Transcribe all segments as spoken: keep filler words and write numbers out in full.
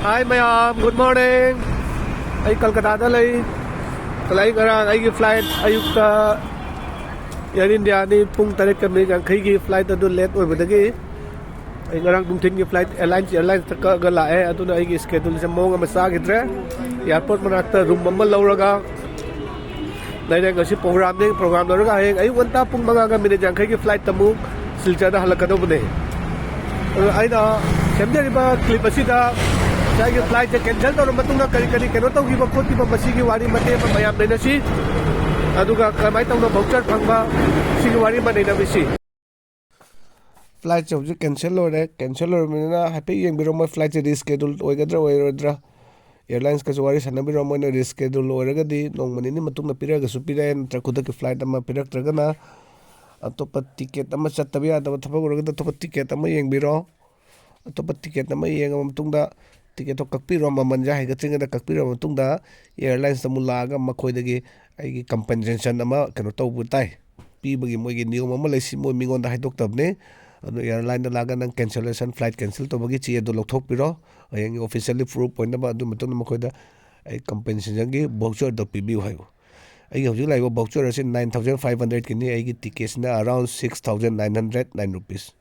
Hi ꯃꯌꯥꯝ, good morning. ꯑꯩ ꯀꯜꯀꯇꯥꯗ ꯂꯩ꯫ ꯀꯂꯥꯏ ꯉꯔꯥꯡ ꯑꯩꯒꯤ flight ꯑꯌꯨꯛꯇ Air Indiaꯅꯤ, ꯄꯨꯡ ꯇꯔꯦꯠꯀ ꯃꯤꯅꯤꯠ ꯌꯥꯡꯈꯩꯒꯤ flight ꯑꯗꯨ late ꯑꯣꯏꯕꯗꯒꯤ ꯑꯩ ꯉꯔꯥꯡ ꯅꯨꯡꯊꯤꯟꯒꯤ flight Alliance Airlinesꯇ ꯀꯛꯑꯒ ꯂꯥꯛꯑꯦ꯫ ꯑꯗꯨꯅ ꯑꯩꯒꯤ scheduleꯁꯦ ꯃꯑꯣꯡ ꯑꯃ ꯆꯥꯈꯤꯗ꯭ꯔꯦ꯫ Airport ꯃꯅꯥꯛꯇ room ꯑꯃ ꯂꯧꯔꯒ ꯂꯩꯔꯦ꯫ ꯉꯁꯤ programꯅꯤ, program ꯂꯣꯏꯔꯒ ꯍꯌꯦꯡ ꯑꯌꯨꯛ ꯉꯟꯇꯥ ꯄꯨꯡ ꯃꯉꯥꯒ ꯃꯤꯅꯤꯠ ꯌꯥꯡꯈꯩꯒꯤ flightꯇ ꯑꯃꯨꯛ ꯁꯤꯜꯆꯔꯗ ꯍꯜꯂꯛꯀꯗꯧꯕꯅꯦ꯫ ꯑꯗꯨ ꯑꯩꯅ ꯁꯦꯝꯖꯔꯤꯕ clip ꯑꯁꯤꯗ ꯉꯁꯥꯏꯒꯤ flightꯁꯦ cancel ꯇꯧꯔꯕ ꯃꯇꯨꯡꯗ ꯀꯔꯤ ꯀꯔꯤ ꯀꯩꯅꯣ ꯇꯧꯈꯤꯕ ꯈꯣꯠꯈꯤꯕ, ꯃꯁꯤꯒꯤ ꯋꯥꯔꯤ ꯃꯇꯦꯛ ꯑꯃ ꯃꯌꯥꯝ ꯅꯩꯅꯁꯤ꯫ ꯑꯗꯨꯒ ꯀꯃꯥꯏꯅ ꯇꯧꯅ voucher ꯐꯪꯕ, ꯁꯤꯒꯤ ꯋꯥꯔꯤ ꯑꯃ ꯅꯩꯅꯕꯤꯁꯤ꯫ Flightꯁꯦ ꯍꯧꯖꯤꯛ cancel ꯑꯣꯏꯔꯦ꯫ Cancel ꯑꯣꯏꯔꯕꯅꯤꯅ ꯍꯥꯏꯐꯦꯠ ꯌꯦꯡꯕꯤꯔꯣ, ꯃꯣꯏ flightꯁꯦ reschedule ꯑꯣꯏꯒꯗ꯭ꯔꯥ ꯑꯣꯏꯔꯣꯏꯗ꯭ꯔꯥ꯫ Airlinesꯀꯁꯨ ꯋꯥꯔꯤ ꯁꯥꯟꯅꯕꯤꯔꯣ, ꯃꯣꯏꯅ reschedule ꯑꯣꯏꯔꯒꯗꯤ ꯅꯣꯡꯃ ꯅꯤꯅꯤ ꯃꯇꯨꯡꯗ ꯄꯤꯔꯛꯑꯒꯁꯨ ꯄꯤꯔꯛꯑꯦ, ꯅꯠꯇ꯭ꯔꯒ ꯈꯨꯗꯛꯀꯤ flight ꯑꯃ ꯄꯤꯔꯛꯇ꯭ꯔꯒꯅ ꯑꯇꯣꯞꯄ ticket ꯑꯃ, ꯆꯠꯇꯕ ꯌꯥꯗꯕ ꯊꯕꯛ ꯑꯣꯏꯔꯒꯗꯤ ꯑꯇꯣꯞꯄ ticket ꯑꯃ ꯌꯦꯡꯕꯤꯔꯣ꯫ ꯑꯇꯣꯞꯄ ticket ꯑꯃ ꯌꯦꯡꯉꯕ ꯃꯇꯨꯡꯗ, ticketꯇꯣ ꯀꯛꯄꯤꯔꯣ, ꯃꯃꯜꯁꯦ ꯍꯥꯏꯒꯠꯇ꯭ꯔꯤꯉꯩꯗ ꯀꯛꯄꯤꯔꯕ ꯃꯇꯨꯡꯗ, Airlinesꯇ ꯑꯃꯨꯛ ꯂꯥꯛꯑꯒ ꯃꯈꯣꯏꯗꯒꯤ ꯑꯩꯒꯤ compensation ꯑꯃ ꯀꯩꯅꯣ ꯇꯧꯕ ꯇꯥꯏ, ꯄꯤꯕꯒꯤ ꯃꯣꯏꯒꯤ ꯅꯤꯌꯣꯝ ꯑꯃ ꯂꯩ꯫ ꯁꯤ ꯃꯣꯏ ꯃꯤꯉꯣꯟꯗ ꯍꯥꯏꯗꯣꯛꯇꯕꯅꯤ꯫ ꯑꯗꯨ Airlineꯗ ꯂꯥꯛꯑꯒ ꯅꯪ cancellation, flight cancel ꯇꯧꯕꯒꯤ ꯆꯦ ꯑꯗꯨ ꯂꯧꯊꯣꯛꯄꯤꯔꯣ, ꯍꯌꯦꯡꯒꯤ officially proof ꯑꯣꯏꯅꯕ꯫ ꯑꯗꯨ ꯃꯇꯨꯡꯗ ꯃꯈꯣꯏꯗ ꯑꯩ compensationꯒꯤ voucherꯗꯣ ꯄꯤꯕꯤꯌꯨ ꯍꯥꯏꯌꯨ꯫ ꯑꯩꯒꯤ ꯍꯧꯖꯤꯛ ꯂꯥꯛꯏꯕ voucher ꯑꯁꯤ nine thousand five hundredꯀꯤꯅꯤ, ꯑꯩꯒꯤ ticketꯁꯤꯅ around six thousand nine hundred nine rupees꯫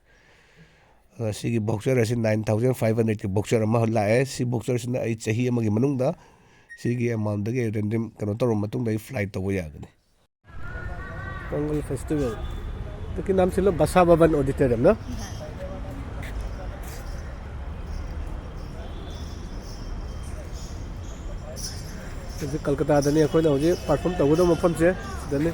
ꯑ, ꯁꯤꯒꯤ voucher ꯑꯁꯤ nine thousand five hundredꯀꯤ voucher ꯑꯃ ꯂꯥꯛꯑꯦ꯫ ꯁꯤ voucherꯁꯤꯅ ꯑꯩ ꯆꯍꯤ ꯑꯃꯒꯤ ꯃꯅꯨꯡꯗ ꯁꯤꯒꯤ amountꯗꯒꯤ ꯑꯩ redeem ꯀꯩꯅꯣ ꯇꯧꯔꯕ ꯃꯇꯨꯡꯗ ꯑꯩ fly ꯇꯧꯕ ꯌꯥꯒꯅꯤ꯫ Pongal festival꯫ ꯍꯟꯗꯛꯀꯤ ꯅꯥꯝꯁꯤꯜꯂꯣ, ꯕꯁꯥ ꯚꯕꯟ auditoriumꯅ꯫ ꯍꯧꯖꯤꯛ ꯀꯜꯀꯇꯥꯗꯅꯤ ꯑꯩꯈꯣꯏꯅ ꯍꯧꯖꯤꯛ perform ꯇꯧꯒꯗꯕ ꯃꯐꯝꯁꯦ ꯁꯤꯗꯅꯤ꯫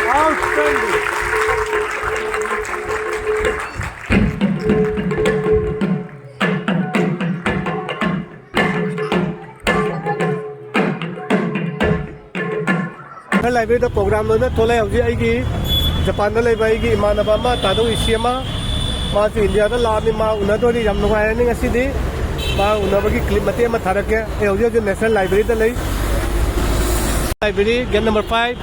Outstanding. Library ꯗ program ꯂꯣꯏꯅ ꯊꯣꯛꯂꯛꯑꯦ꯫ ꯍꯧꯖꯤꯛ ꯑꯩꯒꯤ ꯖꯄꯥꯟꯗ ꯂꯩꯕ ꯑꯩꯒꯤ ꯏꯃꯥꯟꯅꯕ ꯑꯃ, ꯇꯥꯗꯧ ꯏꯁꯤ ꯑꯃ, ꯃꯥꯁꯨ ꯏꯟꯗꯤꯌꯥꯗ ꯂꯥꯛꯑꯝꯃꯤ꯫ ꯃꯥ ꯎꯅꯗꯣꯔꯤ, ꯌꯥꯝ ꯅꯨꯡꯉꯥꯏꯔꯅꯤ ꯉꯁꯤꯗꯤ꯫ ꯃꯥ ꯎꯅꯕꯒꯤ clip ꯃꯇꯦꯛ ꯑꯃ ꯊꯥꯔꯛꯀꯦ꯫ ꯑꯩ ꯍꯧꯖꯤꯛ ꯍꯧꯖꯤꯛ National Library ꯗ ꯂꯩ꯫ Library gate number five꯫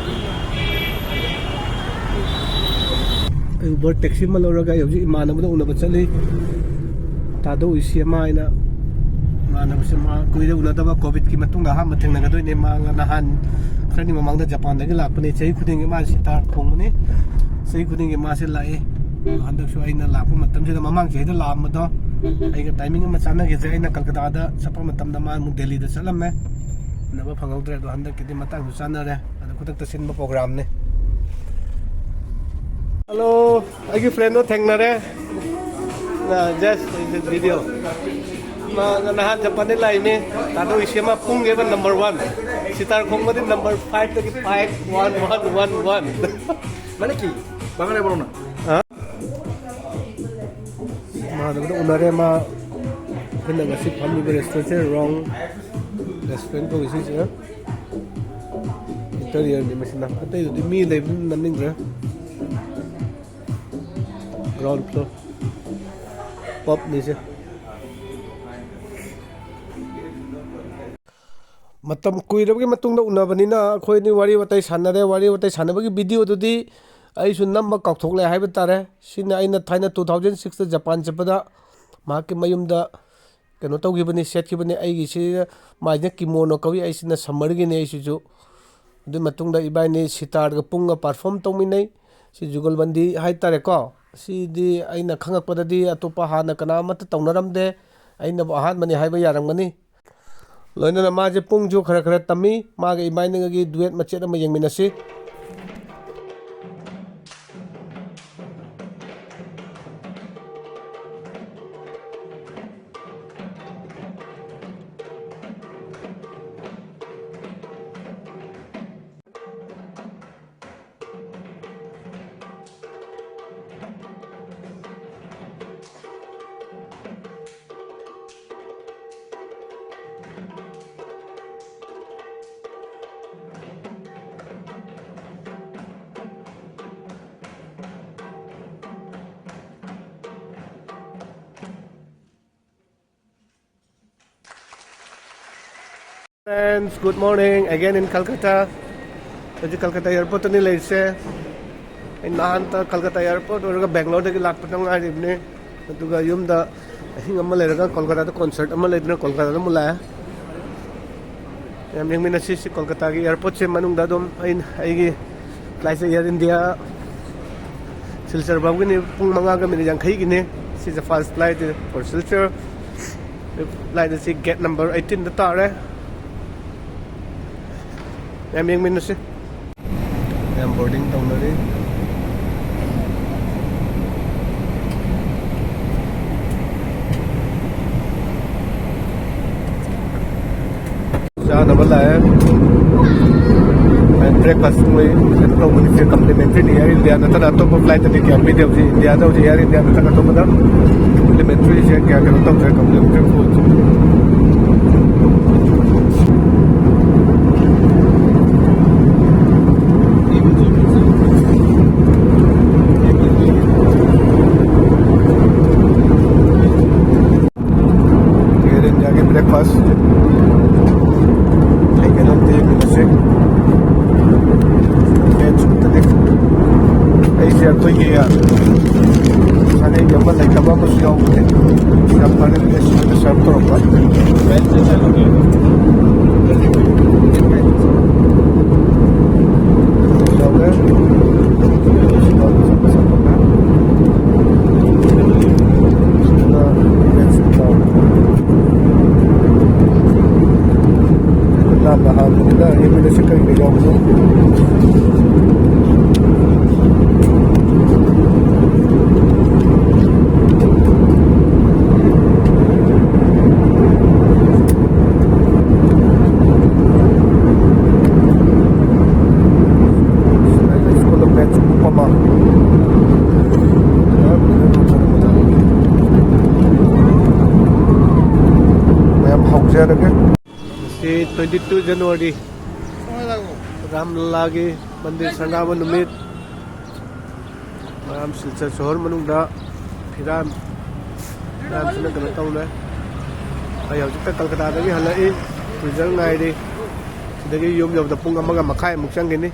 ꯑꯩ Uber taxi ꯑꯃ ꯂꯧꯔꯒ ꯑꯩ ꯍꯧꯖꯤꯛ ꯏꯃꯥꯟꯅꯕꯗ ꯎꯅꯕ ꯆꯠꯂꯤ꯫ ꯇꯥꯗꯧ ꯏꯁꯤ ꯑꯃ ꯍꯥꯏꯅ ꯏꯃꯥꯟꯅꯕꯁꯦ, ꯃꯥ ꯀꯨꯏꯔꯦ ꯎꯅꯗꯕ, COVID ꯀꯤ ꯃꯇꯨꯡꯗ ꯑꯍꯥꯟꯕ ꯊꯦꯡꯅꯒꯗꯣꯏꯅꯦ꯫ ꯃꯥ ꯅꯍꯥꯟ ꯈꯔꯅꯤ ꯃꯃꯥꯡꯗ ꯖꯄꯥꯟꯗꯒꯤ ꯂꯥꯛꯄꯅꯦ꯫ ꯆꯍꯤ ꯈꯨꯗꯤꯡꯒꯤ ꯃꯥ ꯁꯤꯇꯥꯔ ꯈꯣꯡꯕꯅꯤ꯫ ꯆꯍꯤ ꯈꯨꯗꯤꯡꯒꯤ ꯃꯥꯁꯦ ꯂꯥꯛꯑꯦ꯫ ꯍꯟꯗꯛꯁꯨ ꯑꯩꯅ ꯂꯥꯛꯄ ꯃꯇꯝꯁꯤꯗ, ꯃꯃꯥꯡ ꯆꯍꯤꯗ ꯂꯥꯛꯑꯝꯕꯗꯣ, ꯑꯩꯒ timing ꯑꯃ ꯆꯥꯟꯅꯈꯤꯗ꯭ꯔꯦ꯫ ꯑꯩꯅ ꯀꯜꯀꯇꯥꯗ ꯆꯠꯄ ꯃꯇꯝꯗ ꯃꯥ ꯑꯃꯨꯛ ꯗꯦꯜꯂꯤꯗ ꯆꯠꯂꯝꯃꯦ, ꯎꯅꯕ ꯐꯪꯍꯧꯗ꯭ꯔꯦ꯫ ꯑꯗꯣ ꯍꯟꯗꯛꯀꯤꯗꯤ ꯃꯇꯥꯡꯁꯨ ꯆꯥꯟꯅꯔꯦ, ꯑꯗꯣ ꯈꯨꯗꯛꯇ ꯁꯤꯟꯕ program ꯅꯤ꯫ Hello, ꯑꯩꯒꯤ friend ꯗꯣ ꯊꯦꯡꯅꯔꯦ꯫ ꯑ, just video꯫ ꯃꯥ ꯅꯍꯥꯟ ꯖꯄꯥꯟꯗꯩ ꯂꯥꯛꯏꯅꯦ꯫ ꯇꯥꯗꯧ ꯏꯁꯤ ꯑꯃ ꯄꯨꯡꯒꯦꯕ number one꯫ ꯁꯤꯇꯥꯔ ꯈꯣꯡꯕꯗꯤ number five ꯇꯒꯤ five one one one one꯫ ꯃꯥꯅꯦ ꯀꯤ? ꯕꯥꯒꯥꯟ ꯍꯥꯏꯕ꯭ꯔꯣ ꯅꯪ? ꯍꯥ? ꯏꯃꯥꯟꯅꯕꯗ ꯎꯅꯔꯦ꯫ ꯃꯥ ꯑꯩꯈꯣꯏꯅ ꯉꯁꯤ ꯐꯝꯃꯤꯕ restaurant ꯁꯦ Wrong Restaurant ꯀꯧꯏ ꯁꯤꯁꯤꯅ꯫ Interior ꯅꯤ ꯃꯁꯤꯅ꯫ ꯑꯇꯩꯗꯨꯗꯤ ꯃꯤ ꯂꯩꯕꯅꯤꯅ ꯅꯝꯅꯤꯡꯗ꯭ꯔꯦ꯫ Ground floor꯫ Pub ꯅꯤꯁꯦ꯫ ꯃꯇꯝ ꯀꯨꯏꯔꯕꯒꯤ ꯃꯇꯨꯡꯗ ꯎꯅꯕꯅꯤꯅ ꯑꯩꯈꯣꯏ ꯑꯅꯤ ꯋꯥꯔꯤ ꯋꯥꯇꯥꯏ ꯁꯥꯟꯅꯔꯦ꯫ ꯋꯥꯔꯤ ꯋꯥꯇꯥꯏ ꯁꯥꯟꯅꯕꯒꯤ video ꯗꯨꯗꯤ ꯑꯩꯁꯨ ꯅꯝꯕ ꯀꯥꯎꯊꯣꯛꯂꯦ ꯍꯥꯏꯕ ꯇꯥꯔꯦ꯫ ꯁꯤꯅ ꯑꯩꯅ ꯊꯥꯏꯅ two thousand six ꯇ ꯖꯄꯥꯟ ꯆꯠꯄꯗ ꯃꯍꯥꯛꯀꯤ ꯃꯌꯨꯝꯗ ꯀꯩꯅꯣ ꯇꯧꯈꯤꯕꯅꯤ, ꯁꯦꯠꯈꯤꯕꯅꯤ꯫ ꯑꯩꯒꯤꯁꯤ ꯃꯥꯏꯁꯤꯅ kimono ꯀꯧꯏ, ꯑꯩꯁꯤꯅ summer ꯒꯤꯅꯤ ꯑꯩꯁꯤꯁꯨ꯫ ꯑꯗꯨꯒꯤ ꯃꯇꯨꯡꯗ ꯏꯕꯥꯅꯤ ꯁꯤꯇꯥꯔꯒ ꯄꯨꯡꯒ perform ꯇꯧꯃꯤꯟꯅꯩ꯫ ꯁꯤ ꯖꯨꯒꯜꯕꯟꯗꯤ ꯍꯥꯏꯇꯥꯔꯦꯀꯣ꯫ ꯁꯤꯗꯤ ꯑꯩꯅ ꯈꯪꯉꯛꯄꯗꯗꯤ ꯑꯇꯣꯞꯄ ꯍꯥꯟꯅ ꯀꯅꯥ ꯑꯃꯠꯇ ꯇꯧꯅꯔꯝꯗꯦ꯫ ꯑꯩꯅꯕꯨ ꯑꯍꯥꯟꯕꯅꯤ ꯍꯥꯏꯕ ꯌꯥꯔꯝꯒꯅꯤ꯫ ꯂꯣꯏꯅꯅ ꯃꯥꯁꯦ ꯄꯨꯡꯁꯨ ꯈꯔ ꯈꯔ ꯇꯝꯃꯤ꯫ ꯃꯥꯒ ꯏꯕꯥꯅꯤꯒꯤ duet ꯃꯆꯦꯠ ꯑꯃ ꯌꯦꯡꯃꯤꯟꯅꯁꯤ꯫ Friends, good morning again in Calcutta. ꯍꯧꯖꯤꯛ ꯀꯜꯀꯇꯥ ꯑꯦꯌꯥꯔꯄꯣꯔꯠꯇꯅꯤ ꯂꯩꯔꯤꯁꯦ꯫ ꯑꯩ ꯅꯍꯥꯟꯇ ꯀꯜꯀꯇꯥ ꯑꯦꯌꯥꯔꯄꯣꯔꯠ ꯑꯣꯏꯔꯒ ꯕꯦꯡꯒ꯭ꯂꯣꯔꯗꯒꯤ ꯂꯥꯛꯄꯗ ꯉꯥꯏꯔꯤꯕꯅꯤ꯫ ꯑꯗꯨꯒ ꯌꯨꯝꯗ ꯑꯍꯤꯡ ꯑꯃ ꯂꯩꯔꯒ ꯀꯣꯜꯀꯇꯥꯗ ꯀꯣꯟꯁꯔꯠ ꯑꯃ ꯂꯩꯗꯅ ꯀꯣꯜꯀꯇꯥꯗ ꯑꯃꯨꯛ ꯂꯥꯛꯑꯦ꯫ ꯌꯥꯝ ꯌꯦꯡꯃꯤꯟꯅꯁꯤ꯫ ꯁꯤ ꯀꯣꯜꯀꯇꯥꯒꯤ ꯑꯦꯌꯥꯔꯄꯣꯔꯠꯁꯦ ꯃꯅꯨꯡꯗ ꯑꯗꯨꯝ ꯑꯩꯅ, ꯑꯩꯒꯤ ꯐ꯭ꯂꯥꯏꯠꯁꯦ ꯑꯦꯌꯥꯔ ꯏꯟꯗꯤꯌꯥ ꯁꯤꯜꯆꯔ ꯐꯥꯎꯒꯤꯅꯤ, ꯄꯨꯡ ꯃꯉꯥꯒ ꯃꯤꯅꯤꯠ ꯌꯥꯡꯈꯩꯒꯤꯅꯤ꯫ ꯁꯤꯁꯦ first flight for Silchar. Flight ꯑꯁꯤ gate number eighteen ꯗ ꯇꯥꯔꯦ꯫ ꯃꯌꯥꯝ ꯌꯦꯡꯃꯤꯟꯅꯁꯤ꯫ ꯃꯌꯥꯝ ꯕꯣꯔꯗꯤꯡ ꯇꯧꯅꯔꯤ꯫ ꯆꯥꯅꯕ ꯂꯥꯛꯑꯦ꯫ ꯕ꯭ꯔꯦꯛꯐꯥꯁ ꯃꯣꯏ ꯀꯩꯅꯣ ꯇꯧꯕꯅꯤ, ꯁꯦ ꯀꯝꯄ꯭ꯂꯤꯃꯦꯟꯇ꯭ꯔꯤꯅꯤ꯫ ꯑꯦꯌꯥꯔ ꯏꯟꯗꯤꯌꯥ ꯅꯠꯇꯅ ꯑꯇꯣꯞꯄ ꯐ꯭ꯂꯥꯏꯠꯇꯗꯤ ꯀꯌꯥ ꯄꯤꯗꯦ꯫ ꯍꯧꯖꯤꯛ ꯏꯟꯗꯤꯌꯥꯗ, ꯍꯧꯖꯤꯛ ꯑꯦꯌꯥꯔ ꯏꯟꯗꯤꯌꯥ ꯅꯠꯇꯅ ꯑꯇꯣꯞꯄꯗ ꯀꯝꯄ꯭ꯂꯤꯃꯦꯟꯇ꯭ꯔꯤꯁꯦ ꯀꯌꯥ ꯀꯩꯅꯣ ꯇꯧꯗ꯭ꯔꯦ, ꯀꯝꯄ꯭ꯂꯤꯃꯦꯟꯇ꯭ꯔꯤ ꯐꯨꯗ꯫ ꯑꯦꯌꯔ ꯏꯟꯗꯤꯌꯥꯒꯤ ꯕ꯭ꯔꯦꯛꯐꯥꯁ ꯀꯩ ꯀꯩꯅꯣ ꯑꯝꯇ ꯌꯦꯡꯃꯤꯟꯅꯁꯤ꯫ ꯕꯦꯖ ꯈꯛꯇꯅꯤ꯫ ꯑꯩꯁꯦ ꯑꯩꯈꯣꯏꯒꯤ ꯁꯥꯒꯩꯒꯤ ꯑꯃ ꯂꯩꯇꯕ ꯑꯃꯁꯨ ꯌꯥꯎꯕꯅꯦ꯫ ꯌꯥꯝ ꯐꯔꯦ, ꯕꯦꯖ ꯑꯣꯏꯅ ꯁꯔꯚ ꯇꯧꯔꯛꯄ꯫ ꯌꯥꯎꯔꯦ꯫ ꯂꯥꯟꯅ ꯍꯥꯡꯕꯅꯤꯅ ꯑꯦꯝ ꯑꯦꯜ ꯑꯦꯁꯤ ꯀꯔꯤ ꯀꯔꯤ ꯌꯥꯎꯕꯅꯣ? ꯁ꯭ꯀꯨꯜ ꯑꯣꯐ ꯃꯦꯠꯁ ꯒ꯭ꯔꯨꯞ ꯑꯃ꯫ ꯃꯌꯥꯝ ꯍꯧꯖꯔꯒꯦ꯫ ꯉꯁꯤ twenty two January, ꯔꯥꯝꯂꯥꯒꯤ ꯃꯟꯗꯤꯔ ꯁꯪꯒꯥꯕ ꯅꯨꯃꯤꯠ꯫ ꯃꯌꯥꯝ ꯁꯤꯜꯆꯔ ꯁꯣꯍꯣꯔ ꯃꯅꯨꯡꯗ ꯐꯤꯔꯥꯟ ꯃꯌꯥꯝꯁꯤꯅ ꯀꯩꯅꯣ ꯇꯧꯔꯦ꯫ ꯑꯩ ꯍꯧꯖꯤꯛꯇ ꯀꯜꯀꯇꯥꯗꯒꯤ ꯍꯜꯂꯛꯏ꯫ ꯔꯤꯖꯜ ꯉꯥꯏꯔꯤ꯫ ꯁꯤꯗꯒꯤ ꯌꯨꯝ ꯌꯧꯕꯗ ꯄꯨꯡ ꯑꯃꯒ ꯃꯈꯥꯏꯃꯨꯛ ꯆꯪꯒꯅꯤ꯫